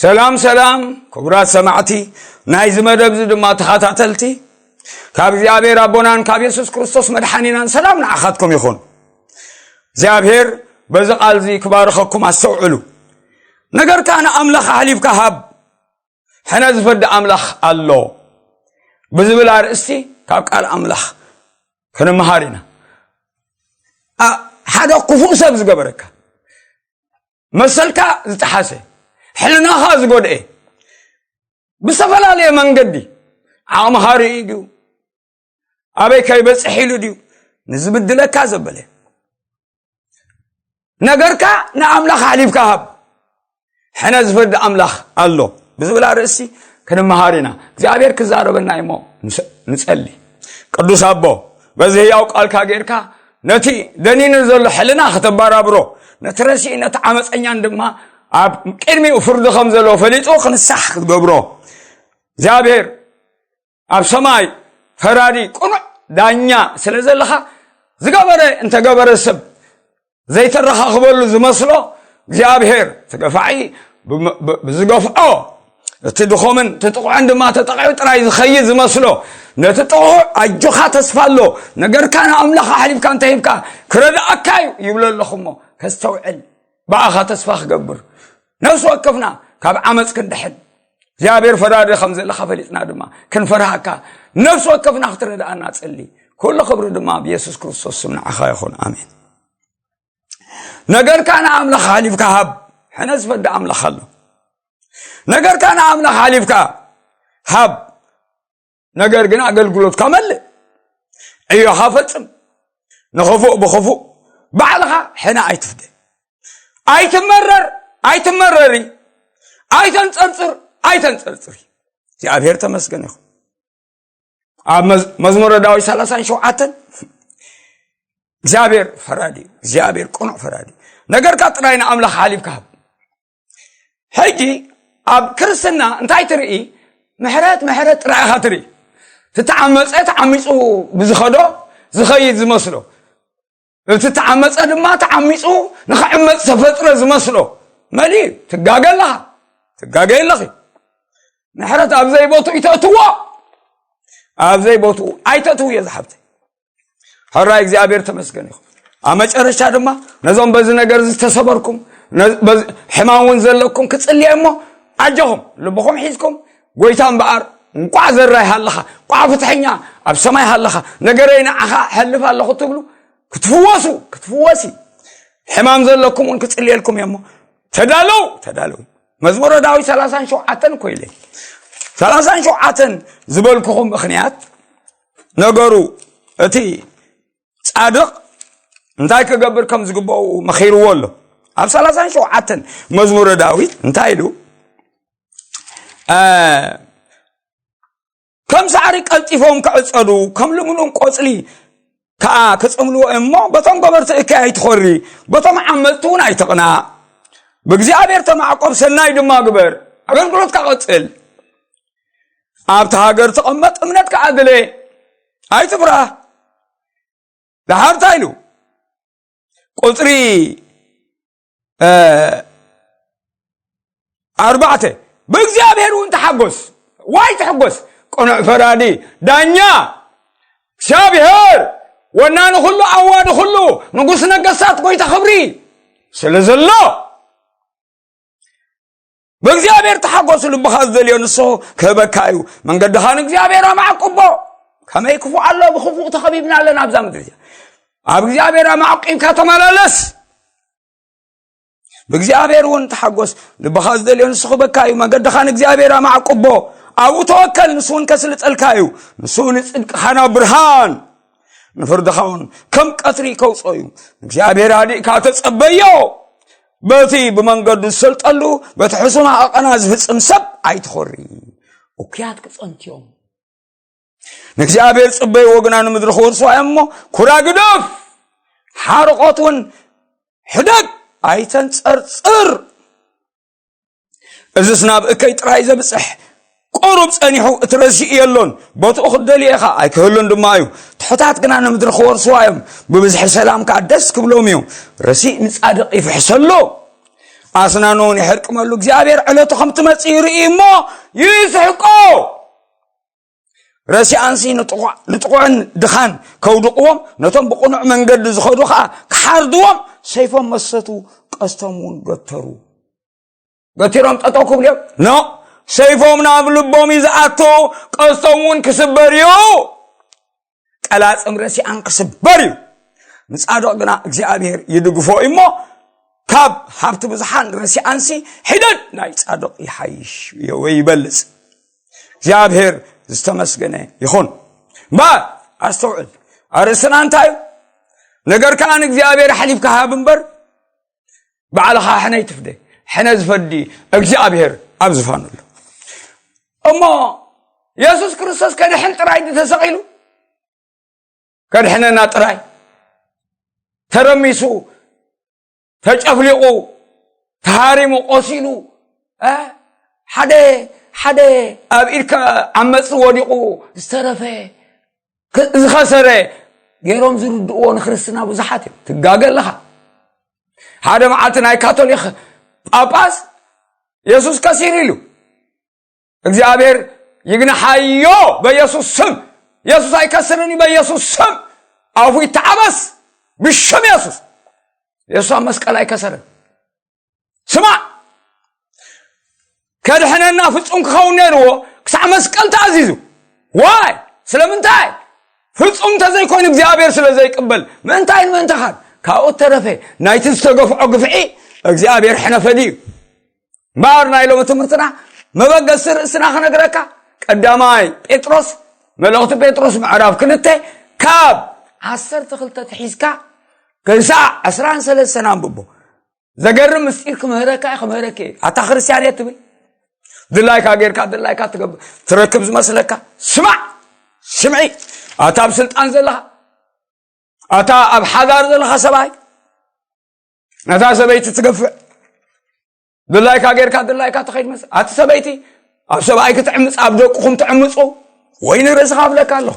ሰላም ሰላም ክቡራት ሰማዕቲ ናይዚ መደብ እዚ ድማ ተኸታተልቲ፣ ካብ እግዚኣብሔር ኣቦናን ካብ የሱስ ክርስቶስ መድሓኒናን ሰላም ንዓኻትኩም ይኹን። እግዚኣብሔር በዚ ቃል እዚ ክባርኸኩም ኣስተውዕሉ። ነገርካ ንኣምላኽ ኣሕሊፍካ ሃብ፣ ሕነ ዝፈዲ ኣምላኽ ኣሎ ብዝብል ኣርእስቲ ካብ ቃል ኣምላኽ ክንመሃር ኢና። ኣ- ሓደ ክፉእ ሰብ ዝገበረካ፣ መሰልካ ዝጠሓሰ፣ ሕልናኻ ዝጎድኤ፣ ብዝተፈላለየ መንገዲ ዓቕምኻ ርእዩ ድዩ፣ ኣበይ ከይበጽሕ ኢሉ ድዩ ንዝብድለካ ዘበለ፣ ነገርካ ንኣምላኽ ኣሕሊፍካ ሃብ፣ ሕነ ዝፈዲ ኣምላኽ ኣሎ ብዝብል ኣርእስቲ ክንመሃር ኢና። እግዚኣብሔር ክዛረበና እሞ ንስ- ንጸሊ። ቅዱስ ኣቦ፣ በዚ ህያው ቃልካ ጌርካ ነቲ ደኒኑ ዘሎ ሕልና ከተባራብሮ፣ ነቲ ረሲእ ነቲ ዓመፀኛን ድማ ኣብ ቅድሚኡ ፍርዲ ከም ዘለዎ ፈሊጡ ክንሳሕ ክትገብሮ፣ እግዚኣብሔር ኣብ ሰማይ ፈራዲ ቅኑዕ ዳኛ ስለ ዘለኻ፣ ዝገበረ እንተገበረ ሰብ ዘይተረኻኽበሉ ዝመስሎ እግዚኣብሔር፣ እቲ ገፋዒ ብም- ብ- ብዝገፍዖ፣ እቲ ድኾምን እቲ ጥቑዕን ድማ ተጠቒዑ ጥራይ ዝኸይድ ዝመስሎ፣ ነቲ ጥቑዕ ኣጆኻ፣ ተስፋ ኣሎ፣ ነገርካ ንኣምላኽ ኣሕሊፍካ እንተሂብካ ክረድኣካ እዩ ይብሎ ኣለኹ እሞ ከስተውዕል፣ ብኣኻ ተስፋ ክገብር፣ ነፍሲ ወከፍና ካብ ዓመፅ ክንድሕን፣ እግዚኣብሔር ፈራዲ ከም ዘለኻ ፈሊጥና ድማ ክንፈርሃካ፣ ነፍሲ ወከፍና ክትረድኣና ጸሊ። ኩሉ ክብሪ ድማ ብየሱስ ክርስቶስ ስም ንዓኻ ይኹን፣ ኣሜን። ነገርካ ንኣምላኽ ሓሊፍካ ሃብ። ሕነ ዝፈዲ ኣምላኽ ኣሎ። ነገርካ ንኣምላኽ ሓሊፍካ ሃብ፣ ነገር ግን ኣገልግሎትካ መልእ፣ ዕዮኻ ፈጽም። ንኽፉእ ብኽፉእ ባዕልኻ ሕነ ኣይትፍደ። ኣይትመረር፣ ኣይትመረሪ፣ ኣይተንጸርጽር፣ ኣይተንጸርጽሪ። እግዚኣብሔር ተመስገን ይኹን። ኣብ መዝ- መዝሙረ ዳዊት ሰላሳን ሸውዓተን እግዚኣብሔር ፈራዲ እዩ፣ እግዚኣብሔር ቅኑዕ ፈራዲ እዩ። ነገርካ ጥራይ ንኣምላኽ ሓሊፍካ ሃብ። ሕጂ ኣብ ክርስትና እንታይ ትርኢ? ምሕረት፣ ምሕረት ጥራይ ኢኻ ትርኢ። ትተዓመፀ ተዓሚፁ ብዝኸዶ ዝኸይድ ዝመስሎ፣ እቲ ተዓመፀ ድማ ተዓሚፁ ንኽዕመፅ ተፈጥረ ዝመስሎ መሊኡ ትጋገ ኣለኻ፣ ትጋገ ኣለኺ። ምሕረት ኣብ ዘይቦትኡ ይተእትዎ፣ ኣብ ዘይቦትኡ ኣይተእትውዮ ዝሓብተ። ሕራይ እግዚኣብሔር ተመስገን ይኹን። ኣብ መጨረሻ ድማ ነዞም በዚ ነገር ዝተሰበርኩም፣ ነ- በዚ ሕማም እውን ዘለኩም ክጽልየ እሞ፣ ኣጆኹም ልብኹም ሒዝኩም፣ ጎይታ እምበኣር እንቋዕ ዘራይ ሃለኻ፣ እንቋዕ ፍትሐኛ ኣብ ሰማይ ሃለኻ፣ ነገረይ ንዓኻ ሕልፍ ኣለኹ ትብሉ ክትፍወሱ፣ ክትፍወሲ፣ ሕማም ዘለኩም እውን ክጽልየልኩም እየ እሞ፣ ተዳለው፣ ተዳለው። መዝሙረ ዳዊት ሰላሳን ሸውዓተን ኮይለ ሰላሳን ሸውዓተን ዝበልኩኹም ምኽንያት፣ ነገሩ እቲ ጻድቕ እንታይ ክገብር ከም ዝግባኡ መኺርዎ ኣሎ። ኣብ ሰላሳን ሸውዓተን መዝሙረ ዳዊት እንታይ ኢሉ? እ፣ ከም ሳዕሪ ቀልጢፎም ክዕጸዱ፣ ከም ልምሉም ቆጽሊ ከኣ ክጸምልዎ እሞ፣ በቶም ገበርቲ እከይ ኣይትኾሪ፣ በቶም ዓመጽቲ እውን ኣይትቕናእ። ብእግዚኣብሔር ተማዕቆብ፣ ሰናይ ድማ ግበር፣ ኣገልግሎትካ ቀጽል። ኣብቲ ሃገር ተቐመጥ፣ እምነትካ ኣድለ፣ ኣይትፍራህ። ደሓር እንታይ ኢሉ? ቁጽሪ፣ እ፣ ኣርባዕተ፣ ብእግዚኣብሔር እውን ተሓጎስ። ዋይ ትሕጎስ፣ ቅኑዕ ፈራዲ፣ ዳኛ፣ እግዚኣብሔር፣ ወናኒ ኩሉ፣ ኣዋዲ ኩሉ፣ ንጉስ ነገስታት፣ ጎይታ ክብሪ ስለ ዘሎ፣ ብእግዚኣብሔር ተሓጎስ፣ ልብኻ ዝደልዮ ንሱ ክህበካ እዩ። መንገድኻ ንእግዚኣብሔር ኣማዕቅቦ። ከመይ ክፉእ ኣሎ፣ ብክፉእ ተኸቢብና ኣለና ኣብዛ ምድሪ እዚኣ። ኣብ እግዚኣብሔር ኣማዕቂብካ ተመላለስ። ብእግዚኣብሔር እውን ተሓጎስ፣ ልብኻ ዝደልዮ ንሱ ክህበካ እዩ። መንገድኻ ንእግዚኣብሔር ኣማዕቅቦ፣ ኣብኡ ተወከል፣ ንሱ እውን ከስልጠልካ እዩ። ንሱ ንጽድቅኻ ናብ ብርሃን፣ ንፍርድኻ እውን ከም ቀትሪ ከውፅኦ እዩ። ንእግዚኣብሔር ኣዲእካ ተጸበዮ። በቲ ብመንገዱ ዝሰልጠሉ፣ በቲ ሕሱም ሃቐና ዝፍጽም ሰብ ኣይትኾሪ። እኩያት ክጸንትዮም። ንእግዚኣብሔር ጽበይዎ ግና ንምድሪ ክወርስዋ እዮም እሞ፣ ኩራ ግደፍ፣ ሓርቖት እውን ሕደግ፣ ኣይተንጸርጽር። እዝስ ናብ እከይ ጥራይ ዘብጽሕ፣ ቁሩብ ጸኒሑ እቲ ረሲእ የሎን፣ ቦትኡ ክትደልዮ ኢኻ፣ ኣይክህሉን ድማ እዩ። ትሑታት ግና ንምድሪ ክወርስዋ እዮም፣ ብብዝሒ ሰላም ከኣ ደስ ክብሎም እዩ። ረሲእ ንጻድቕ ይፍሕሰሉ፣ ኣስናኑ እውን ይሕርቅመሉ። እግዚኣብሔር ዕለቱ ከም ትመጽእ ይርኢ እሞ ይስሕቆ። ረሲኣንሲ ንጥቑዕ-፣ ንጥቑዕን ድኻን ከውድቕዎም፣ ነቶም ብቕኑዕ መንገዲ ዝኸዱ ኸኣ ክሓርድዎም ሰይፎም መሰቱ፣ ቀስቶም እውን ገተሩ። ገቲሮም ጠጠው ክብሉ እዮም። ኖ፣ ሰይፎም ናብ ልቦም እዩ ዝኣቱ፣ ቀስቶም እውን ክስበር እዩ። ቀላጽም ረሲኣን ክስበር እዩ። ንጻድቕ ግና እግዚኣብሔር ይድግፎ እዩ እሞ፣ ካብ ሃብቲ ብዙሓን ረሲኣንሲ ሒደን ናይ ጻድቕ ይሓይሽ ወይ ይበልጽ። እግዚኣብሔር ዝተመስገነ ይኹን። እምበኣር ኣስተውዕል፣ ኣርእስትና እንታይ እዩ? ነገር ከኣ ንእግዚኣብሔር ኣሕሊፍካ ሃብ እምበር፣ ባዕልኻ ሕነ ይትፍደ። ሕነ ዝፈዲ እግዚኣብሔር ኣብ ዝፋኑ ኣሎ። እሞ የሱስ ክርስቶስ ከድሕን ጥራይ ድዩ ተሰቒሉ? ከድሕነና ጥራይ? ተረሚሱ፣ ተጨፍሊቑ፣ ተሃሪሙ፣ ቆሲሉ፣ እ? ሓደ፣ ሓደ ኣብ ኢድካ ዓመጽ ወዲቑ ዝተረፈ፣ ክ-፣ ዝኸሰረ ገይሮም ዝርድእዎ ንክርስትና ብዙሓት እዮም። ትጋገ ኣለኻ። ሓደ መዓልቲ ናይ ካቶሊክ ጳጳስ የሱስ ከሲሩ ኢሉ። እግዚኣብሔር ይግንሓዮ በየሱስ ስም። የሱስ ኣይከስርን እዩ በየሱስ ስም። ኣፉ ይተዓበስ ብሽም የሱስ። የሱስ ኣብ መስቀል ኣይከሰርን። ስማዕ፣ ከድሕነና ፍጹም ክኸውን ነይርዎ ክሳዕ መስቀል ተኣዚዙ። ዋይ? ስለምንታይ? ፍጹም እንተዘይኮይኑ እግዚኣብሔር ስለ ዘይቅበል፣ ምእንታይ ንምእንታኻን? ካብኡ እተረፈ ናይቲ ዝተገፍዖ ግፍዒ እግዚኣብሔር ሕነ ፈድዩ። እምበኣር ናይ ሎሚ ትምህርትና መበገሲ ርእስና ክነግረካ፣ ቀዳማይ ጴጥሮስ፣ መልእኽቲ ጴጥሮስ ምዕራፍ ክልተ ካብ ዓሰርተ ክልተ ተሒዝካ ክሳዕ ዕስራን ሰለስተን ኣንብቦ። ዘገርም ምስጢር ክምህረካ እየ፣ ክምህረኪ እየ። ኣታ ክርስትያን እየ ትብል፣ ድላይካ ጌርካ ድላይካ ትገብር፣ ትረክብ ዝመስለካ። ስማዕ፣ ስምዒ፣ ኣታ ኣብ ስልጣን ዘለኻ፣ ኣታ ኣብ ሓዳር ዘለኻ ሰብኣይ፣ ነታ ሰበይቲ ትገፍዕ፣ ድላይካ ጌርካ ድላይካ ትኸይድ መስ-፣ ኣቲ ሰበይቲ ኣብ ሰብኣይ ክትዕምፅ፣ ኣብ ደቅኹም ትዕምፁ፣ ወይ ንርእስኻ ኣብለካ ኣለኹ።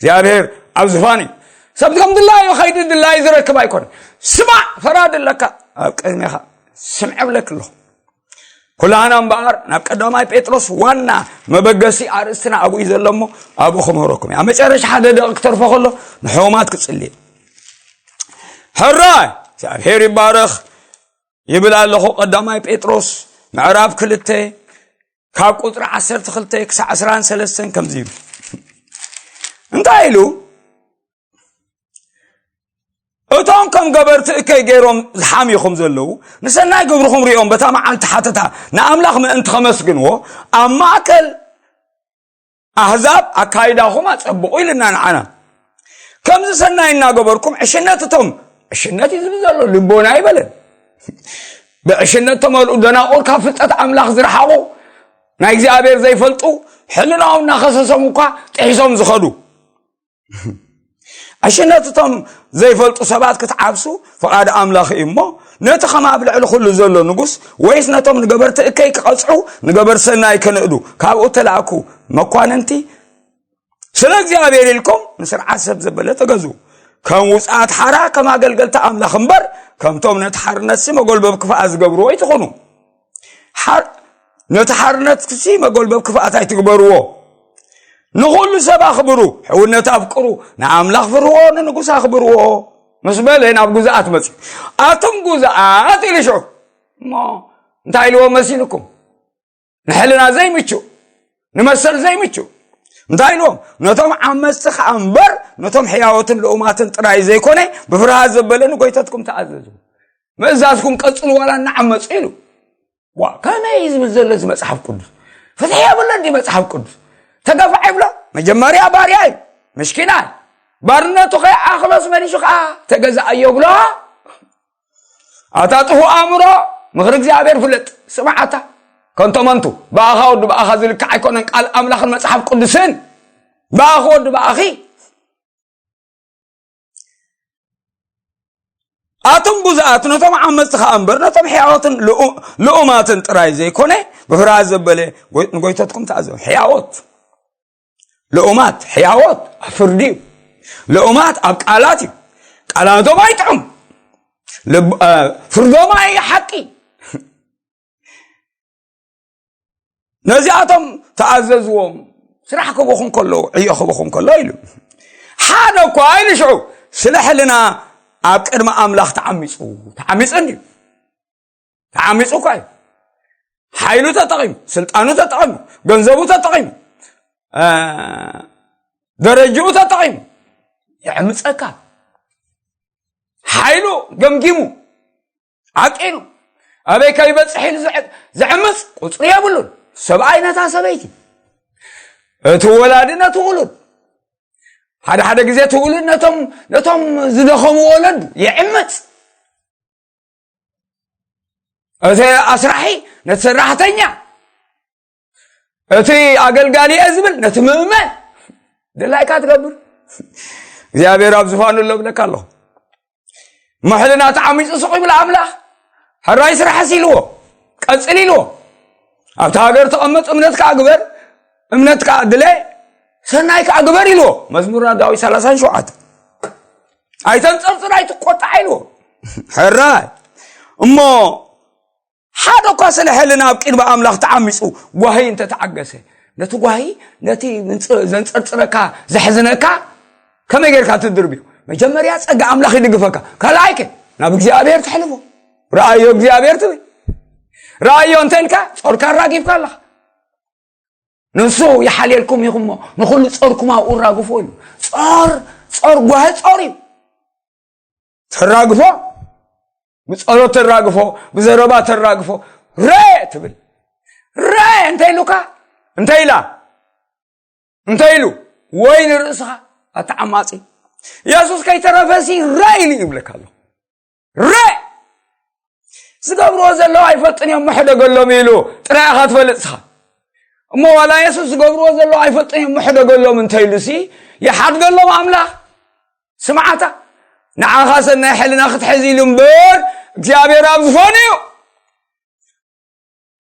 እግዚኣብሔር ኣብ ዝፋን እዩ። ሰብ ከም ድላዩ ኸይዱ ድላዩ ዝረክብ ኣይኮነ። ስማዕ፣ ፈራዲ ኣለካ ኣብ ቅድሜኻ፣ ስምዕ እብለክ ኣለኹ። ኩላህና እምበኣር ናብ ቀዳማይ ጴጥሮስ ዋና መበገሲ ኣርእስትና ኣብኡ እዩ ዘሎ እሞ ኣብኡ ክምህረኩም እየ። ኣብ መጨረሻ ሓደ ደቂቕ ክተርፎ ከሎ ንሕሙማት ክጽሊ እየ። ሕራይ እግዚኣብሔር ይባረኽ ይብል ኣለኹ። ቀዳማይ ጴጥሮስ ምዕራፍ ክልተ ካብ ቁጽሪ ዓሰርተ ክልተ ክሳዕ ዕስራን ሰለስተን ከምዚ ይብል። እንታይ ኢሉ? እቶም ከም ገበርቲ እከይ ገይሮም ዝሓምዩኹም ዘለዉ፣ ንሰናይ ግብርኹም ሪኦም በታ መዓልቲ ሓተታ ንኣምላኽ ምእንቲ ኸመስግንዎ፣ ኣብ ማእከል ኣህዛብ ኣካይዳኹም ኣጸብቑ ኢልና ንዓና። ከምዚ ሰናይ እናገበርኩም ዕሽነት እቶም፣ ዕሽነት እዩ ዝብል ዘሎ፣ ልቦና ኣይበለን። ብዕሽነት ተመልኡ ደናቑር፣ ካብ ፍልጠት ኣምላኽ ዝረሓቑ፣ ናይ እግዚኣብሔር ዘይፈልጡ፣ ሕልናኦም እናኸሰሶም እኳ ጥሒሶም ዝኸዱ። ዕሽነት እቶም ዘይፈልጡ ሰባት ክትዓብሱ ፍቓድ ኣምላኽ እዩ እሞ፣ ነቲ ከም ኣብ ልዕሊ ኩሉ ዘሎ ንጉስ፣ ወይስ ነቶም ንገበርቲ እከይ ክቐጽዑ፣ ንገበርቲ ሰናይ ከንእዱ፣ ካብኡ እተላእኩ መኳንንቲ፣ ስለ እግዚኣብሔር ኢልኩም ንስርዓት ሰብ ዘበለ ተገዙ። ከም ውጽኣት ሓራ፣ ከም ኣገልገልቲ ኣምላኽ እምበር፣ ከምቶም ነቲ ሓርነትሲ መጎልበብ ክፍኣት ዝገብርዎ ኣይትኹኑ። ሓር-፣ ነቲ ሓርነትሲ መጎልበብ ክፍኣት ኣይትግበርዎ። ንኹሉ ሰብ ኣኽብሩ፣ ሕውነት ኣፍቅሩ፣ ንኣምላኽ ፍርዎ፣ ንንጉስ ኣኽብርዎ ምስ በለ ናብ ጉዛኣት መጽኡ። ኣቱም ጉዛኣት ኢሉ ሽዑ እሞ እንታይ ኢልዎ መሲልኩም? ንሕልና ዘይምቹ፣ ንመሰል ዘይምቹ እንታይ ኢልዎም? ነቶም ዓመፅቲ ከኣ እምበር ነቶም ሕያዎትን ልኡማትን ጥራይ ዘይኮነ ብፍርሃት ዘበለ ንጎይተትኩም ተኣዘዙ። ምእዛዝኩም ቀጽሉ ዋላ እናዓመፁ ኢሉ። ዋ፣ ከመይ እዩ ዝብል ዘሎ እዚ መጽሓፍ ቅዱስ? ፍትሒ የብሎ እንዲ መጽሓፍ ቅዱስ? ተገፋዕ ይብሎ? መጀመርያ ባርያ እዩ፣ ምሽኪና እዩ። ባርነቱ ከይኣኽሎስ መሊሱ ከኣ ተገዛኣዮ ብሎ። ኣታ ጥፉእ ኣእምሮ፣ ምኽሪ እግዚኣብሔር ፍለጥ። ስማዕ ኣታ፣ ከንቶ መንቱ፣ ብኣኻ ወዲ ብኣኻ ዝልክዕ ኣይኮነን ቃል ኣምላኽን መጽሓፍ ቅዱስን። ብኣኺ ወዲ ብኣኺ። ኣቱም ጉዛኣት፣ ነቶም ዓመፅቲ ኸኣ እምበር፣ ነቶም ሕያዎትን ልኡ-፣ ልኡማትን ጥራይ ዘይኮነ፣ ብፍርሃት ዘበለ ጎይ-፣ ንጎይተትኩም ተኣዘቡ። ሕያዎት፣ ልኡማት፣ ሕያዎት ኣብ ፍርዲ እዩ። ልኡማት ኣብ ቃላት እዩ። ቃላቶም ኣይጥዑም። ልብ-፣ እ፣ ፍርዶም ኣይሓቂ። ነዚኣቶም ተኣዘዝዎም፣ ስራሕ ክበኹም ከሎ፣ ዕዮ ክበኹም ከሎ ኢሉ። ሓደ እኳ ኢሉ ሽዑ ስለ ሕልና ኣብ ቅድሚ ኣምላኽ ተዓሚጹ። ተዓሚጹ እንድዩ። ተዓሚጹ እኳ እዩ። ሓይሉ ተጠቒሙ፣ ስልጣኑ ተጠቒሙ፣ ገንዘቡ ተጠቒሙ፣ እ፣ ደረጅኡ ተጠቒሙ የዕምጸካ። ሓይሉ ገምጊሙ፣ ዓቂኑ፣ ኣበይ ከይበጽሕ ኢሉ ዝዕ-፣ ዝዕምጽ ቁጽሪ የብሉን። ሰብኣይ ነታ ሰበይቲ፣ እቲ ወላዲ ነቲ ውሉድ፣ ሓደ ሓደ ግዜ እቲ ውሉድ ነቶም፣ ነቶም ዝደኸሙ ወለዱ የዕምጽ። እቲ ኣስራሒ ነቲ ሰራሕተኛ፣ እቲ ኣገልጋሊ እየ ዝብል ነቲ ምእመን ድላይካ ትገብር። እግዚኣብሔር ኣብ ዝፋኑ ኣሎ ብለካ ኣለኹ። እሞ ሕልና ተዓሚጹ ስቕ ይብል ኣምላኽ። ሕራይ ስራሕስ ኢልዎ፣ ቀጽል ኢልዎ። ኣብቲ ሃገር ተቐመጥ፣ እምነት ከኣ ግበር፣ እምነት ከኣ ድለ፣ ሰናይ ከኣ ግበር ኢልዎ። መዝሙርና ዳዊት ሰላሳን ሸውዓተ። ኣይተንጸርጽር፣ ኣይትቆጣዕ ኢልዎ። ሕራይ። እሞ ሓደ እኳ ስለ ሕልና ኣብ ቅድሚ ኣምላኽ ተዓሚጹ ጓሂ እንተ ተዓገሰ፣ ነቲ ጓሂ፣ ነቲ ምንጽ-፣ ዘንጸርጽረካ፣ ዘሕዝነካ፣ ከመይ ጌርካ ትድርብዮ? መጀመርያ ጸጋ ኣምላኽ ይድግፈካ። ካልኣይ ከ ናብ እግዚኣብሔር ተሕልፎ። ረኣዮ እግዚኣብሔር ትብል። ረኣዮ እንተ ኢልካ፣ ጾርካ ኣራጊፍካ ኣለኻ። ንሱ ይሓልየልኩም ኢኹም እሞ፣ ንኹሉ ጾርኩም ኣብኡ ኣራግፎ ኢሉ። ጾር፣ ጾር፣ ጓሂ ጾር እዩ። ተራግፎ፣ ብጸሎት ተራግፎ፣ ብዘረባ ተራግፎ፣ ረ ትብል። ረ እንተ ኢሉካ፣ እንተ ኢላ፣ እንተ ኢሉ፣ ወይ ንርእስኻ ኣተዓማጺ። የሱስ ከይተረፈሲ ረ ኢሉ ይብለካ ኣሎ። ረ! ዝገብርዎ ዘለዉ ኣይፈልጥን እዮም፣ ምሕደገሎም ኢሉ ጥራይ ኢኻ ትፈልጥ ስኻ። እሞ ዋላ የሱስ ዝገብርዎ ዘለዉ ኣይፈልጥን እዮም፣ ምሕደገሎም እንተ ኢሉሲ፣ ይሓድገሎም ኣምላኽ። ስምዓታ፣ ንዓኻ ሰናይ ሕልና ክትሕዝ ኢሉ እምበር፣ እግዚኣብሔር ኣብ ዝኾነ እዩ።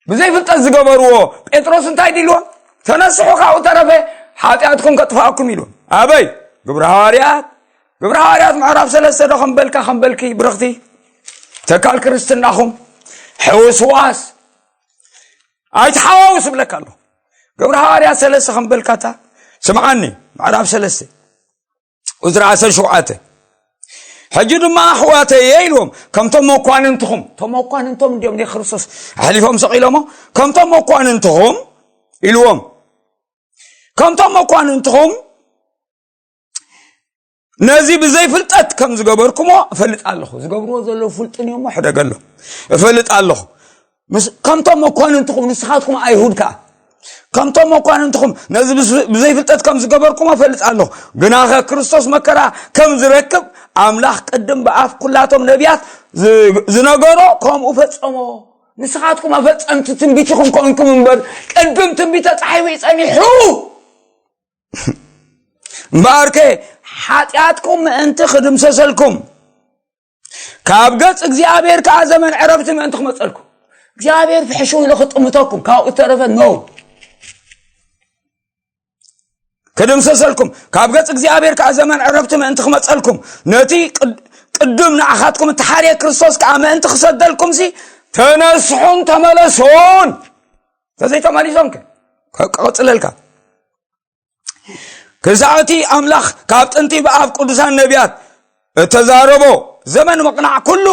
ብዘይ ፍልጠት ዝገበርዎ፣ ጴጥሮስ እንታይ ድልዎም? ተነስሑ ካብኡ ተረፈ፣ ሓጢኣትኩም ከጥፍኣኩም ኢልዎም። ኣበይ? ግብረ ሃዋርያት። ግብረ ሃዋርያት ምዕራፍ ሰለስተ ዶ ከም በልካ፣ ከም በልኪ ብርኽቲ? ተካል ክርስትናኹም፣ ሕውስዋስ፣ ኣይትሓዋውስ እብለካ ኣለኹ። ግብረ ሃዋርያት ሰለስተ ከም በልካታ፣ ስምዓኒ፣ ምዕራፍ ሰለስተ። ቁጽሪ ዓሰርተ ሸውዓተ። ሕጂ ድማ ኣሕዋተየ ኢልዎም፣ ከምቶም መኳንንትኹም፣ እቶም መኳንንቶም እንዲኦም ንክርስቶስ ኣሕሊፎም ሰቒሎሞ፣ ከምቶም መኳንንትኹም ኢልዎም፣ ከምቶም መኳንንትኹም ነዚ ብዘይ ፍልጠት ከም ዝገበርኩሞ እፈልጥ ኣለኹ። ዝገብርዎ ዘለዉ ፍልጥን እዮም፣ ሕደገሎም። እፈልጥ ኣለኹ። ምስ-፣ ከምቶም መኳንንትኹም፣ ንስኻትኩም ኣይሁድ ከኣ፣ ከምቶም መኳንንትኹም ነዚ ብስ-፣ ብዘይ ፍልጠት ከም ዝገበርኩሞ እፈልጥ ኣለኹ። ግናኸ ክርስቶስ መከራ ከም ዝረክብ ኣምላኽ ቅድም ብኣፍ ኩላቶም ነቢያት ዝ-፣ ዝነገሮ ከምኡ ፈጸሞ። ንስኻትኩም ኣፈጸምቲ ትንቢት ኢኹም ኮንኩም እምበር፣ ቅድም ትንቢት ተጻሒፉ እዩ ጸኒሑ። እምበኣርከ ሓጢኣትኩም ምእንቲ ክድምሰሰልኩም፣ ካብ ገጽ እግዚኣብሔር ከኣ ዘመን ዕረፍቲ ምእንቲ ክመጸልኩም። እግዚኣብሔር ፍሕሹ ኢሉ ክጥምተኩም፣ ካብኡ ተረፈ ኖ። ክድምሰሰልኩም፣ ካብ ገጽ እግዚኣብሔር ከኣ ዘመን ዕረፍቲ ምእንቲ ክመጸልኩም፣ ነቲ ቅድ-፣ ቅዱም ንኣኻትኩም እተሓርየ ክርስቶስ ከኣ ምእንቲ ክሰደልኩምሲ፣ ተነስሑን ተመለሱን። ተዘይተመሊሶም ከ? ከ-፣ ክቕጽለልካ። ክሳዕ እቲ ኣምላኽ ካብ ጥንቲ ብኣፍ ቅዱሳን ነቢያት እተዛረቦ ዘመን ምቕናዕ ኩሉ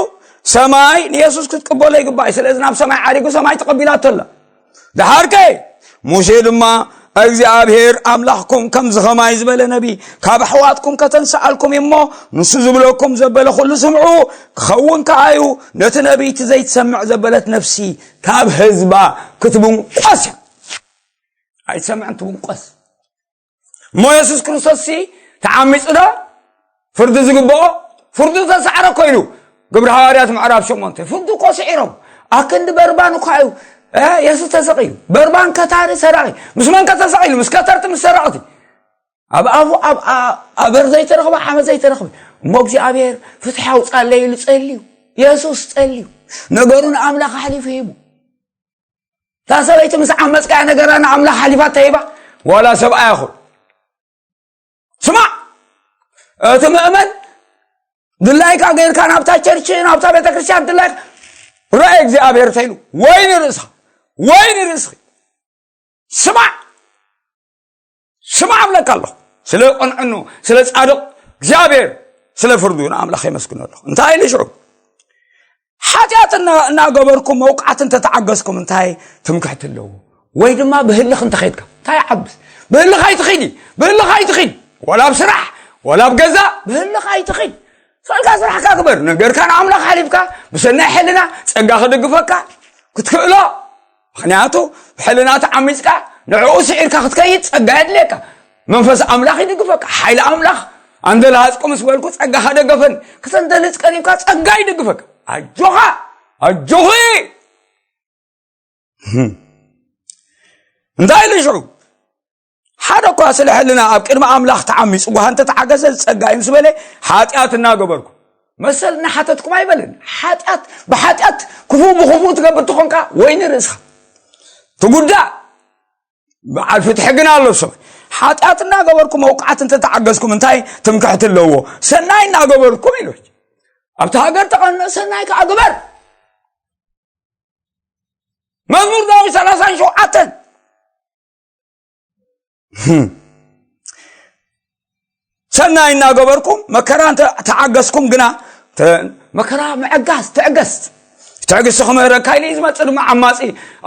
ሰማይ ንየሱስ ክትቅበሎ ይግባእ። ስለዚ ናብ ሰማይ ዓሪጉ ሰማይ ተቐቢላቶ ኣላ። ደሓርከ ሙሴ ድማ እግዚኣብሔር ኣምላኽኩም ከምዚ ኸማይ ዝበለ ነቢ ካብ ኣሕዋትኩም ከተንስኣልኩም እዩ እሞ ንሱ ዝብለኩም ዘበለ ኩሉ ስምዑ ክኸውን ከኣ እዩ። ነቲ ነቢ እቲ ዘይትሰምዕ ዘበለት ነፍሲ ካብ ህዝባ ክትብንቆስ እያ። ኣይትሰምዕን ትብንቆስ። እሞ የሱስ ክርስቶስ ሲ ተዓሚጹ ዶ? ፍርዲ ዝግብኦ ፍርዱ ተሳዕረ እኮ ኢሉ ግብሪ ሃዋርያት ምዕራፍ ሸሞንተ። ፍርዱ እኮ ስዒሮም ኣክንዲ በርባን እኳ እዩ፣ እ፣ የሱስ ተሰቒሉ። በርባን ከታሪ ሰራቒ። ምስ መን ከ ተሰቒሉ? ምስ ከተርቲ ምስ ሰረቕቲ። ኣብ ኣፉ ኣብ፣ ኣ-፣ ኣበር ዘይተረኽበ፣ ዓመት ዘይተረኽበ። እሞ እግዚኣብሔር ፍትሒ ኣውጻለይ ኢሉ ጸልዩ። የሱስ ጸልዩ። ነገሩ ንኣምላኽ ኣሕሊፉ ሂቡ። እታ ሰበይቲ ምስ ዓመጽካያ ነገራ ንኣምላኽ ሓሊፋ ተሂባ፣ ዋላ ሰብኣያ ይኹን። ስማዕ፣ እቲ ምእመን ድላይካ ጌርካ ናብታ ቸርች፣ ናብታ ቤተ ክርስቲያን ድላይካ፣ ረአ እግዚኣብሔር ተይሉ፣ ወይ ንርእስኻ፣ ወይ ንርእስኺ። ስማዕ፣ ስማዕ እብለካ ኣለኹ። ስለ ቅንዕኑ፣ ስለ ጻድቕ እግዚኣብሔር፣ ስለ ፍርዱ ንኣምላኽ የመስግኖ ኣለኹ። እንታይ ኢሉ ሽዑ? ሓጢኣት እና-፣ እናገበርኩም መውቃዕቲ እንተተዓገዝኩም እንታይ ትምክሕቲ ኣለዎ? ወይ ድማ ብህልኽ እንተኸይድካ እንታይ ይዓብስ? ብህልኽ ኣይትኺዲ፣ ብህልኽ ኣይትኺድ። ወላ ኣብ ስራሕ፣ ወላ ኣብ ገዛ ብህልኽ ኣይትኺድ። ሰልካ ስራሕካ ግበር። ነገርካ ንኣምላኽ ሓሊፍካ ብሰናይ ሕልና ጸጋ ክድግፈካ ክትክእሎ። ምኽንያቱ ብሕልና ተዓሚጽካ ንዕኡ ስዒርካ ክትከይድ ጸጋ የድልየካ። መንፈስ ኣምላኽ ይድግፈካ። ሓይሊ ኣምላኽ ኣንደልሃጽኩ ምስ በልኩ ጸጋ ከደገፈን ክተንደልጽ ቀሪብካ ጸጋ ይድግፈካ። ኣጆኻ፣ ኣጆኺ። እንታይ ኢሉ ሽዑ? ሓደ እኳ ስለ ሕልና ኣብ ቅድሚ ኣምላኽ ተዓሚጹ ጓሃ እንተተዓገዘ ዝጸጋ እዩ ምስ በለ፣ ሓጢኣት እናገበርኩ መሰል እናሓተትኩም ኣይበልን። ሓጢኣት ብሓጢኣት፣ ክፉእ ብክፉእ ትገብር ተኾንካ ወይ ንርእስኻ ትጉዳእ። በዓል ፍትሒ ግን ኣሎ ሰማይ። ሓጢኣት እናገበርኩም መውቃዕቲ እንተተዓገዝኩም እንታይ ትምክሕቲ ኣለዎ? ሰናይ እናገበርኩም ኢሉ። ኣብቲ ሃገር ተቐንእ ሰናይ ከኣ ግበር። መዝሙር ዳዊት ሰላሳን ሸውዓተን። ሰናይ እናገበርኩም መከራ እንተ ተዓገስኩም ግና፣ ተ-፣ መከራ ምዕጋስ፣ ትዕግስት። ትዕግስቲ ክምህረካ ኢሉ እዩ ዝመጽእ ድማ ዓማጺ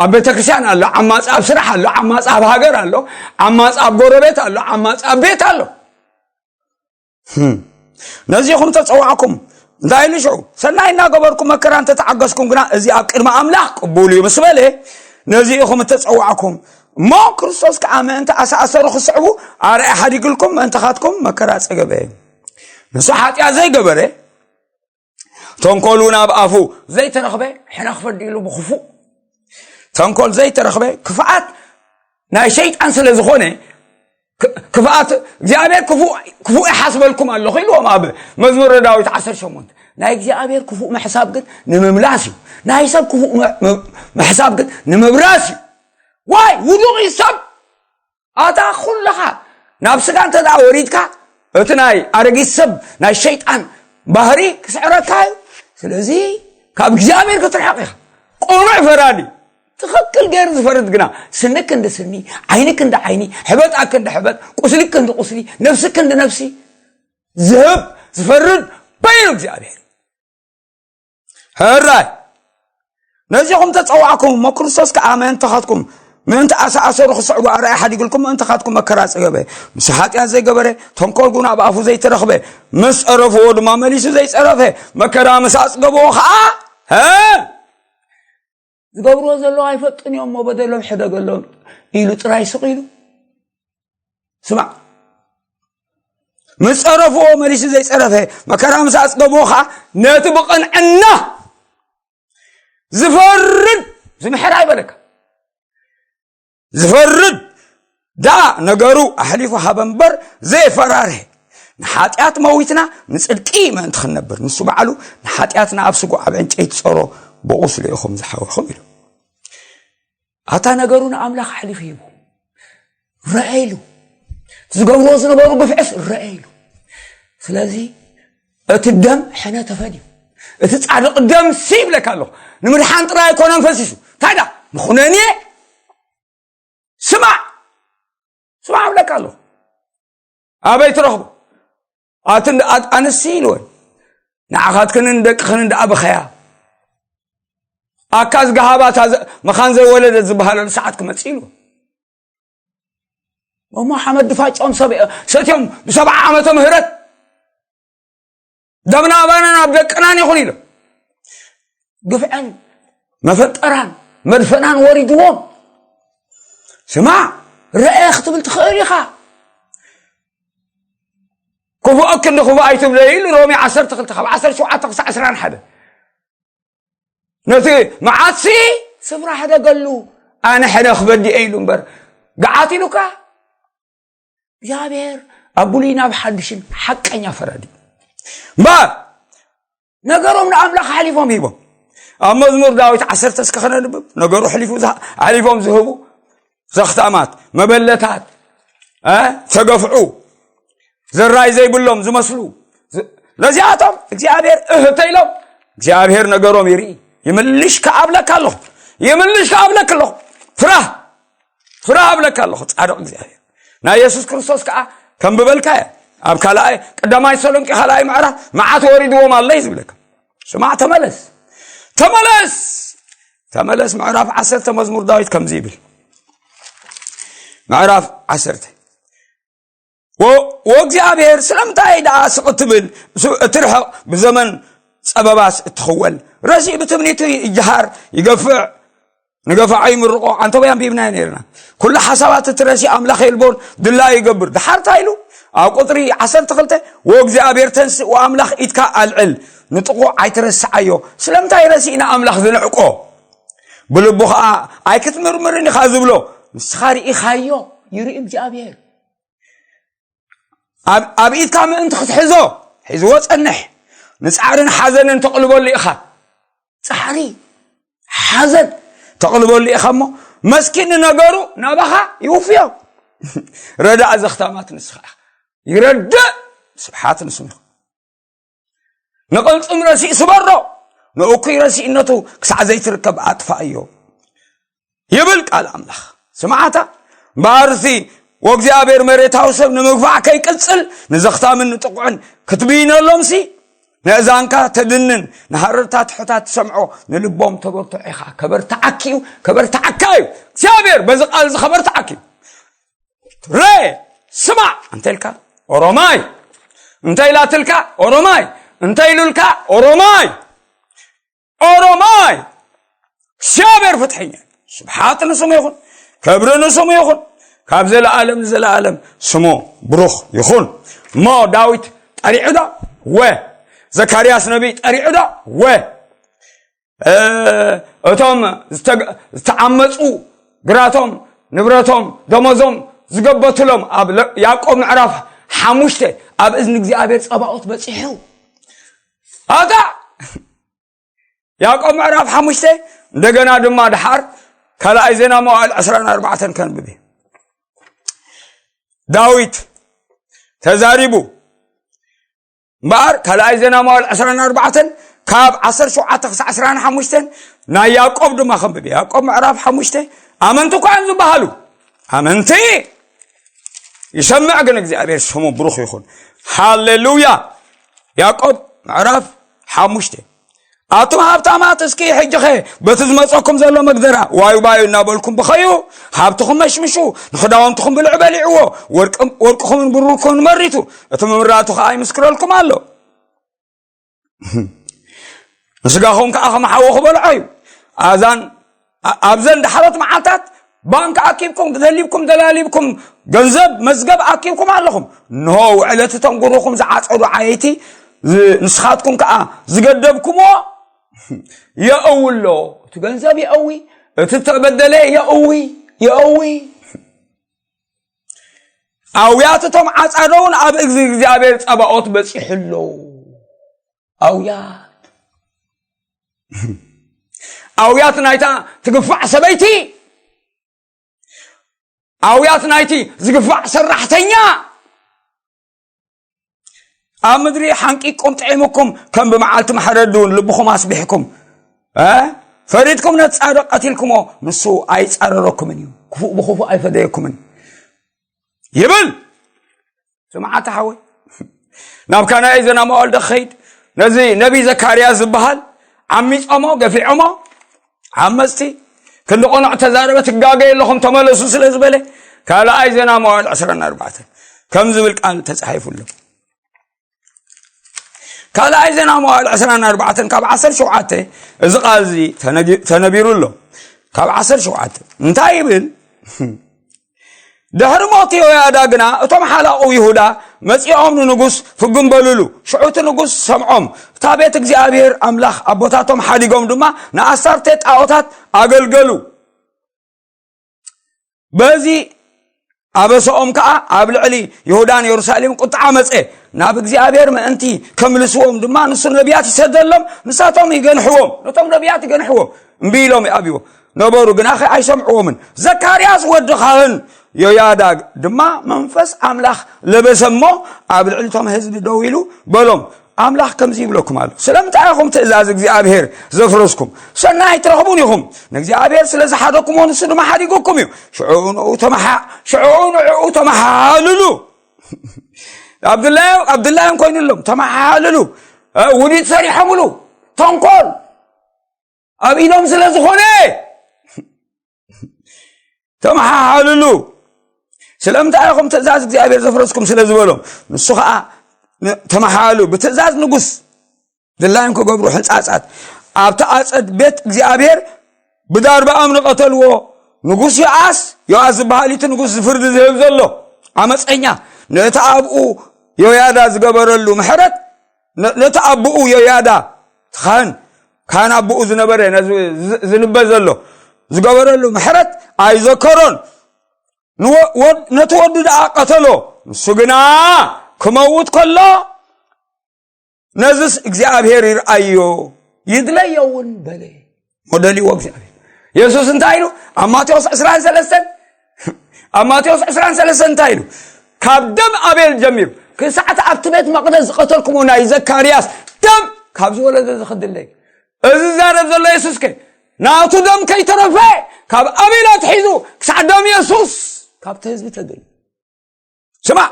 ኣብ ቤተክርስትያን ኣሎ፣ ዓማጺ ኣብ ስራሕ ኣሎ፣ ዓማጺ ኣብ ሃገር ኣሎ፣ ዓማጺ ኣብ ጎረቤት ኣሎ፣ ዓማጺ ኣብ ቤት ኣሎ። ህም። ነዚ ኢኹም ተጸዋዕኩም። እንታይ ኢሉ ሽዑ? ሰናይ እናገበርኩም መከራ እንተተዓገስኩም ግና፣ እዚ ኣብ ቅድሚ ኣምላኽ ቅቡል እዩ ምስ በለ፣ ነዚ ኢኹም እተጸዋዕኩም። እሞ ክርስቶስ ከኣ ምእንቲ ኣሳእሰሩ ክስዕቡ ኣርኣያ ሓዲግልኩም፣ ምእንታኻትኩም መከራ ጸገበ። ንሱ ሓጢኣት ዘይገበረ፣ ተንኮል እውን ኣብ ኣፉ ዘይተረኽበ፣ ሕነ ክፈዲ ኢሉ ብኽፉእ። ተንኮል ዘይተረኽበ፣ ክፍኣት ናይ ሸይጣን ስለ ዝኾነ፣ ክ-፣ ክፍኣት እግዚኣብሔር ክፉእ፣ ክፉእ ይሓስበልኩም ኣለኹ ኢልዎም ኣብ መዝሙረ ዳዊት ዓሰርተ ሸሞንተ። ናይ እግዚኣብሔር ክፉእ ምሕሳብ ግን ንምምላስ እዩ። ናይ ሰብ ክፉእ ም-፣ ም-፣ ምሕሳብ ግን ንምብራስ እዩ። ዋይ፣ ውዱቕ እዩ ሰብ። ኣታ ኩልኻ ናብ ስጋ እንተ ደኣ ወሪድካ፣ እቲ ናይ ኣረጊት ሰብ ናይ ሸይጣን ባህሪ ክስዕረካ እዩ። ስለዚ ካብ እግዚኣብሔር ክትርሕቕ ኢኻ። ቅኑዕ ፈራዲ፣ ትኽክል ገይሩ ዝፈርድ ግና፣ ስኒ ክንዲ ስኒ፣ ዓይኒ ክንዲ ዓይኒ፣ ሕበጥ ኣክንዲ ሕበጥ፣ ቁስሊ ክንዲ ቁስሊ፣ ነፍሲ ክንዲ ነፍሲ ዝህብ ዝፈርድ በይኑ እግዚኣብሔር። ሕራይ ነዚኹም ተጸዋዕኩም እሞ፣ ክርስቶስ ከኣ ምእንታኻትኩም፣ ምእንቲ ኣሳእሰሩ ክስዕቡ ኣርኣያ ሓዲግልኩም፣ ምእንታኻትኩም መከራ ጸገበ። ንሱ ሓጢኣት ዘይገበረ፣ ተንኮል ውን ኣብ ኣፉ ዘይተረኽበ፣ ምስ ጸረፍዎ ድማ መሊሱ ዘይጸረፈ፣ መከራ ምስ ኣጽገብዎ ኸኣ፣ ሀ? ዝገብርዎ ዘለዉ ኣይፈልጡን እዮም እሞ በደሎም ሕደገሎም ኢሉ ጥራይ ስቕ ኢሉ። ስማዕ፣ ምስ ጸረፍዎ መሊሱ ዘይጸረፈ፣ መከራ ምስ ኣጽገብዎ ኸኣ ነቲ ብቕንዕና ዝፈርድ ዝምሕር ኣይበለካ። ዝፈርድ ደኣ ነገሩ ኣሕሊፉ ሃበ እምበር ዘየፈራርሀ። ንሓጢኣት መዊትና ንጽድቂ ምእንቲ ክንነብር፣ ንሱ ባዕሉ ንሓጢኣትና ኣብ ስጉ ኣብ ዕንጨይቲ ጸሮ ብቑስሉ ኢኹም ዝሓወኹም ኢሉ። ኣታ ነገሩ ንኣምላኽ ኣሕሊፉ ሂቡ። ረአ ኢሉ። ዝገብርዎ ዝነበሩ ግፍዕስ ረአ ኢሉ። ስለዚ እቲ ደም ሕነ ተፈድዩ። እቲ ጻድቕ ደም ሲ ይብለካ ኣለኹ። ንምድሓን ጥራይ ኣይኮነን ፈሲሱ። እንታይ ደኣ? ንኹነኔ ስማዕ። ስማዕ እብለካ ኣለኹ። ኣበይ ትረኽቦ? ኣትን ኣንስቲ ኢልወን። ንዓኻትክንን ደቅኽንን ደኣ ብኸያ። ኣካ ዝገሃባ እታ ዘ-፣ መኻን ዘይወለደት ዝበሃለሉ ሰዓት ክመጽእ ኢልወን። እሞ ሓመድ ድፋጮም ሰብ-፣ ሰትዮም ብሰብዓ ዓመተ ምህረት ደምና ኣባናን ኣብ ደቅናን ይኹን ኢሎም። ግፍዐን መፈጠራን መድፈናን ወሪድዎም። ስማዕ፣ ረአ ክትብል ትኽእል ኢኻ። ክፉእ ክንዲ ክፉእ ኣይትብለ ኢሉ ሮሜ ዓሰርተ ክልተ ካብ ዓሰርተ ሸውዓተ ክሳዕ ዕስራን ሓደ። ነቲ መዓትሲ ስፍራ ሕደገሉ፣ ኣነ ሕነ ክበዲ እየ ኢሉ እምበር፣ ገዓት ኢሉካ። እግዚኣብሔር ኣብ ብሉይ ናብ ሓድሽን ሓቀኛ ፈራዲ እዩ። እምበር፣ ነገሮም ንኣምላኽ ሓሊፎም ሂቦም። ኣብ መዝሙር ዳዊት ዓሰርተ እስከ ከነንብብ፣ ነገሩ ሕሊፉ ዝሃ-፣ ሓሊፎም ዝህቡ ዘኽታማት፣ መበለታት፣ እ፣ ተገፍዑ፣ ዘራይ ዘይብሎም ዝመስሉ፣ ዝ-፣ ነዚኣቶም እግዚኣብሔር እህ እንተኢሎም፣ እግዚኣብሔር ነገሮም ይርኢ። ይምልሽ ከኣብለካ ኣለኹ። ይምልሽ ከኣብለክ ኣለኹ። ፍራህ። ፍረ ኣብለካ ኣለኹ ጻድቕ እግዚኣብሔር። ናይ የሱስ ክርስቶስ ከኣ ከም ብበልካ እያ። ኣብ ካልኣይ ቀዳማይ ተሰሎንቄ ካልኣይ ምዕራፍ መዓት ወሪድዎም ኣሎ እዩ ዝብለካ። ስማዕ፣ ተመለስ፣ ተመለስ፣ ተመለስ። ምዕራፍ ዓሰርተ መዝሙር ዳዊት ከምዚ ይብል። ምዕራፍ ዓሰርተ ወ- ወእግዚኣብሔር ስለምንታይ ደኣ ስቕ እትብል፣ ሱ- እትርሕቕ፣ ብዘመን ጸበባስ እትኽወል? ረሲእ ብትምኒቱ ይጅሃር፣ ይገፍዕ፣ ንገፋዖ ይምርቖ። ኣንተወይ ኣንቢብናዮ ነርና። ኩሉ ሓሳባት እቲ ረሲእ ኣምላኽ የልቦን ድላዩ ይገብር። ድሓር እንታይ ኢሉ? ኣብ ቁጽሪ ዓሰርተ ክልተ፣ "ወእግዚኣብሔር ተንስእ ወኣምላኽ ኢድካ ኣልዕል፣ ንጥቑዕ ኣይትረስዓዮ። ስለምንታይ ረሲእና ኣምላኽ ዝንዕቆ? ብልቡ ኸኣ ኣይክትምርምርን ኢኻ ዝብሎ። ንስኻ ርኢኻዮ፣ ይርኢ እግዚኣብሔር። ኣብ ኣብ ኢድካ ምእንቲ ክትሕዞ፣ ሒዝዎ ጸንሕ። ንጻዕርን ሓዘንን ተቕልበሉ ኢኻ። ጻዕሪ፣ ሓዘን ተቕልበሉ ኢኻ እሞ፣ መስኪን ንነገሩ ናባኻ ይውፍዮ። ረዳእ ዘኽታማት ንስኻ ኢኻ። ይረድእ፣ ስብሓት ንስሙ ይኹን። ንቕልጽም ረሲእ ስበሮ፣ ንእኩይ ረሲእነቱ ክሳዕ ዘይትርከብ ኣጥፋእዮ ይብል ቃል ኣምላኽ። ስምዓታ እምበኣር እቲ ወእግዚኣብሔር መሬታዊ ሰብ ንምግፋዕ ከይቅጽል፣ ንዘኽታምን ንጥቑዕን ክትብይነሎምሲ፣ ነእዛንካ ተድንን፣ ንሃረርታ ትሑታት ትሰምዖ፣ ንልቦም ተበርትዖ ኢኻ። ከበርትዓኪ እዩ፣ ከበርትዓካ እዩ እግዚኣብሔር። በዚ ቃል እዚ ከበርትዓኪ እዩ። ረ ስማዕ እንተ ኢልካ ኦሮማይ፣ እንተ ኢላትልካ ኦሮማይ፣ እንተ ኢሉልካ ኦሮማይ፣ ኦሮማይ። እግዚኣብሔር ፍትሐኛ። ስብሓት ንስሙ ይኹን፣ ክብሪ ንስሙ ይኹን፣ ካብ ዘለኣለም ንዘለኣለም ስሙ ብሩኽ ይኹን። እሞ ዳዊት ጠሪዑ ዶ? ወ ዘካርያስ ነቢይ ጠሪዑ ዶ? ወ እ፣ እቶም ዝተግ- ዝተዓመፁ ግራቶም፣ ንብረቶም፣ ደሞዞም ዝገበትሎም ኣብ ለ- ያዕቆብ ምዕራፍ ሓሙሽተ ኣብ እዝኒ እግዚኣብሔር ጸባኦት በጺሑ። ኣታ ያዕቆብ ምዕራፍ ሓሙሽተ፣ እንደገና ድማ ድሓር ካልኣይ ዜና መዋዕል ዕስራን ኣርባዕተን ከንብብ። ዳዊት ተዛሪቡ እምበኣር ካልኣይ ዜና መዋዕል ዕስራን ኣርባዕተን ካብ ዓሰርተ ሸውዓተ ክሳዕ ዕስራን ሓሙሽተን ናይ ያዕቆብ ድማ ከንብብ። ያዕቆብ ምዕራፍ ሓሙሽተ፣ ኣመንቲ እኳ እዮም ዝበሃሉ፣ ኣመንቲ ይሰምዕ ግን እግዚኣብሔር ስሙ ብሩኽ ይኹን። ሃሌሉያ። ያዕቆብ ምዕራፍ ሓሙሽተ፣ ኣቱም ሃብታማት፣ እስኪ ሕጂኸ በቲ ዝመጸኩም ዘሎ መግደራ ዋዩ ባዩ እናበልኩም ብኸዩ፣ ሃብትኹም መሽምሹ፣ ንኽዳውንትኹም ብልዑ በሊዕዎ፣ ወርቅ- ወርቅኹምን ብሩርኩምን መሪቱ፣ እቲ ምምራቱ ኸኣ ይምስክረልኩም ኣሎ። ንስጋኹም ከኣ ከም ሓዊ ክበልዖ እዩ። ኣዛን ኣ- ኣብዘን ዳሕሮት መዓልታት ባንክ ኣኪብኩም፣ ደሊብኩም ደላሊብኩም፣ ገንዘብ መዝገብ ኣኪብኩም ኣለኹም። እንሆ፣ ውዕለት እቶም ጉሩኹም ዝዓጸዱ ዓየይቲ፣ ዝ- ንስኻትኩም ከኣ ዝገደብኩምዎ የእዊ ኣሎ። እቲ ገንዘብ የእዊ፣ እቲ ተበደለ የእዊ፣ የእዊ። ኣውያት እቶም ዓጻደውን ኣብ እግዚ እግዚኣብሔር ጸባኦት በጺሑ ኣሎ። ኣውያት ኣውያት ናይታ ትግፋዕ ሰበይቲ፣ ኣውያት ናይቲ ዝግፋዕ ሰራሕተኛ፣ ኣብ ምድሪ ሓንቂቅኩም ጥዒምኩም፣ ከም ብመዓልቲ ማሕረዲ እውን ልብኹም ኣስቢሕኩም፣ እ? ፈሪድኩም ነቲ ጻድቕ ቀቲልኩሞ፣ ንሱ ኣይጻረረኩምን እዩ፣ ክፉእ ብኽፉእ ኣይፈደየኩምን ይብል። ስምዓታ ሓወይ፣ ናብ ካልኣይ ዜና መዋዕል ዶ ክኸይድ? ነዚ ነቢይ ዘካርያስ ዝበሃል ዓሚጾሞ፣ ገፊዖሞ፣ ዓመጽቲ፣ ክንዲ ቅኑዕ ተዛረበ፣ ትጋገዩ ኣለኹም፣ ተመለሱ ስለ ዝበለ፣ ካልኣይ ዜና መዋዕል ዕስራን ኣርባዕተን ከም ዝብል ቃል ተጻሒፉ ኣሎ። ካልኣይ ዜና መዋዕል ዕስራን ኣርባዕተን ካብ ዓሰርተ ሸውዓተ እዚ ቃል እዚ ተነጊ- ተነቢሩ ኣሎ። ካብ ዓሰርተ ሸውዓተ እንታይ ይብል? ድሕሪ ሞት ዮያዳ ግና እቶም ሓላቑ ይሁዳ መጺኦም ንንጉስ ፍግም በልሉ። ሽዑ እቲ ንጉስ ሰምዖም፣ እታ ቤት እግዚኣብሔር ኣምላኽ ኣቦታቶም ሓዲጎም ድማ ንኣስታርቴ ጣዖታት ኣገልገሉ። በዚ ኣበሰኦም ከኣ ኣብ ልዕሊ ይሁዳን የሩሳሌም ቁጥዓ መጸ። ናብ እግዚኣብሔር ምእንቲ ከምልስዎም ድማ ንሱ ነቢያት ይሰደሎም፣ ንሳቶም ይገንሕዎም። ነቶም ነቢያት ይገንሕዎም። እምቢ ኢሎም ይኣብይዎ ነበሩ፣ ግናኸ ኣይሰምዕዎምን። ዘካርያስ ወዲ ካህን ዮያዳ ድማ መንፈስ ኣምላኽ ለበሰ እሞ ኣብ ልዕሊ እቶም ህዝቢ ደው ኢሉ በሎም፣ ኣምላኽ ከምዚ ይብለኩም ኣሎ፣ ስለምንታይ ኢኹም ትእዛዝ እግዚኣብሔር ዘፍረስኩም? ሰናይ ትረኽቡን ኢኹም። ንእግዚኣብሔር ስለ ዝሓደኩም ንሱ ድማ ሓዲጉኩም እዩ። ሽዑ ንዑ ተመሓ ሽዑ ንዕኡ ተመሓልሉ። ኣብድላዮም ኣብድላዮም ኮይኑሎም ተመሓልሉ። ውዲት ሰሪሖምሉ። ተንኮል ኣብ ኢዶም ስለ ዝኾነ ተመሓሓልሉ። ስለምንታይ ኢኹም ትእዛዝ እግዚኣብሔር ዘፍረስኩም ስለ ዝበሎም፣ ንሱ ኸዓ ተመሓሉ። ብትእዛዝ ንጉስ ድላዮም ክገብሩ ሕንፃፃት ኣብቲ ኣፀድ ቤት እግዚኣብሔር ብዳርባ እምኒ ቀተልዎ። ንጉስ ዮኣስ ዮኣስ ዝበሃል እቲ ንጉስ ዝፍርዲ ዝህብ ዘሎ ዓመፀኛ፣ ነቲ ኣብኡ ዮያዳ ዝገበረሉ ምሕረት፣ ነቲ ኣቦኡ ዮያዳ፣ እቲ ካህን ካህን ኣቦኡ ዝነበረ፣ ነዚ ዝንበ ዘሎ ዝገበረሉ ምሕረት ኣይዘከሮን። ነቲ ወዱ ደኣ ቀተሎ። ንሱ ግና ክመውት ከሎ ነዝስ እግዚኣብሔር ይርኣዮ፣ ይድለዮ እውን በለ። ሞደልዎ እግዚኣብሔር። የሱስ እንታይ ኢሉ ኣብ ማቴዎስ ዕስራን ሰለስተን ኣብ ማቴዎስ ዕስራን ሰለስተን እንታይ ኢሉ? ካብ ደም ኣቤል ጀሚሩ ክሳዕቲ ኣብቲ ቤት መቕደስ ዝቐተልኩምዎ ናይ ዘካርያስ ደም ካብ ዝወለደ ዝኽድለይ። እዚ ዝዛረብ ዘሎ የሱስ ከ ናቱ ደም ከይተረፈ ካብ ኣቤል ኣትሒዙ ክሳዕ ደም የሱስ ካብቲ ህዝቢ ተደልዩ። ስማዕ፣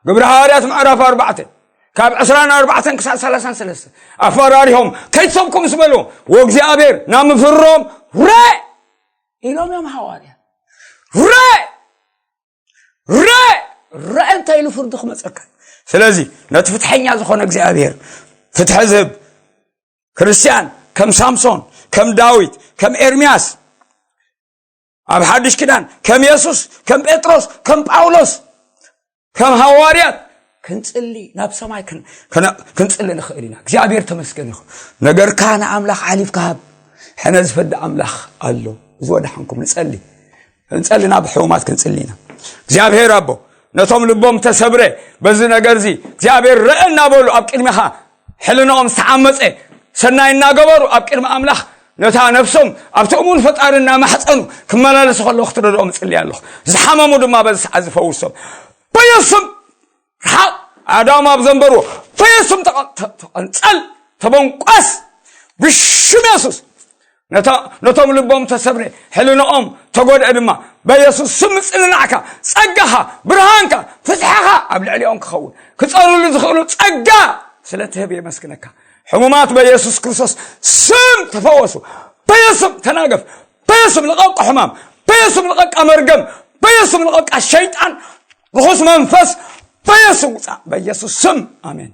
ግብሪ ሃዋርያት ምዕራፍ ኣርባዕተ ካብ ዕስራን ኣርባዕተን ክሳዕ ሰላሳን ሰለስተ ኣፈራሪሆም ከይትሰብኩ ምስ በልዎም፣ ወእግዚኣብሔር ናብ ምፍርሮም ረ ኢሎም እዮም ሃዋርያት። ረ ረ ረ እንታይ ኢሉ ፍርዲ ክመፀካ? ስለዚ ነቲ ፍትሐኛ ዝኾነ እግዚኣብሔር ፍትሐ ዝህብ ክርስቲያን ከም ሳምሶን፣ ከም ዳዊት፣ ከም ኤርምያስ ኣብ ሓድሽ ኪዳን፣ ከም የሱስ፣ ከም ጴጥሮስ፣ ከም ጳውሎስ፣ ከም ሃዋርያት ክንጽሊ ናብ ሰማይ ክንጽሊ ንኽእል ኢና። እግዚኣብሔር ተመስገን ይኹን። ነገርካ ንኣምላኽ ሓሊፍካ ሃብ። ሕነ ዝፈዲ ኣምላኽ ኣሎ። እዚ ወዳሓንኩም ንጸሊ። ክንጸሊ ናብ ሕሙማት ክንጽሊ ኢና። እግዚኣብሔር ኣቦ ነቶም ልቦም ተሰብረ በዚ ነገር እዚ እግዚኣብሔር ረአ እናበሉ ኣብ ቅድሚኻ ሕልናኦም ዝተዓመፀ ሰናይ እናገበሩ ኣብ ቅድሚ ኣምላኽ ነታ ነፍሶም ኣብቲ እሙን ፈጣሪ እናማሕፀኑ ክመላለሱ ከለዉ ክትረድኦም እፅሊ ኣለኹ። ዝሓመሙ ድማ በዚ ሰዓት ዝፈውሶም በየሱም ርሓቕ ኣዳም ኣብ ዘንበርዎ በየሱም ተቐንፀል ተበንቋስ ብሽም የሱስ ነቶም ልቦም ተሰብረ ሕልንኦም ተጎድአ ድማ በየሱስ ስም ምፅንናዕካ ጸጋኻ ብርሃንካ ፍትሕኻ ኣብ ልዕሊኦም ክኸውን ክጸርሉ ዝኽእሉ ጸጋ ስለ ትህብ የመስግነካ። ሕሙማት በየሱስ ክርስቶስ ስም ተፈወሱ። በየሱም ተናገፍ። በየሱም ልቐቅ ሕማም። በየሱም ልቐቃ መርገም። በየሱም ልቐቃ ሸይጣን ርኹስ መንፈስ በየሱም ውፃእ በየሱስ ስም ኣሜን።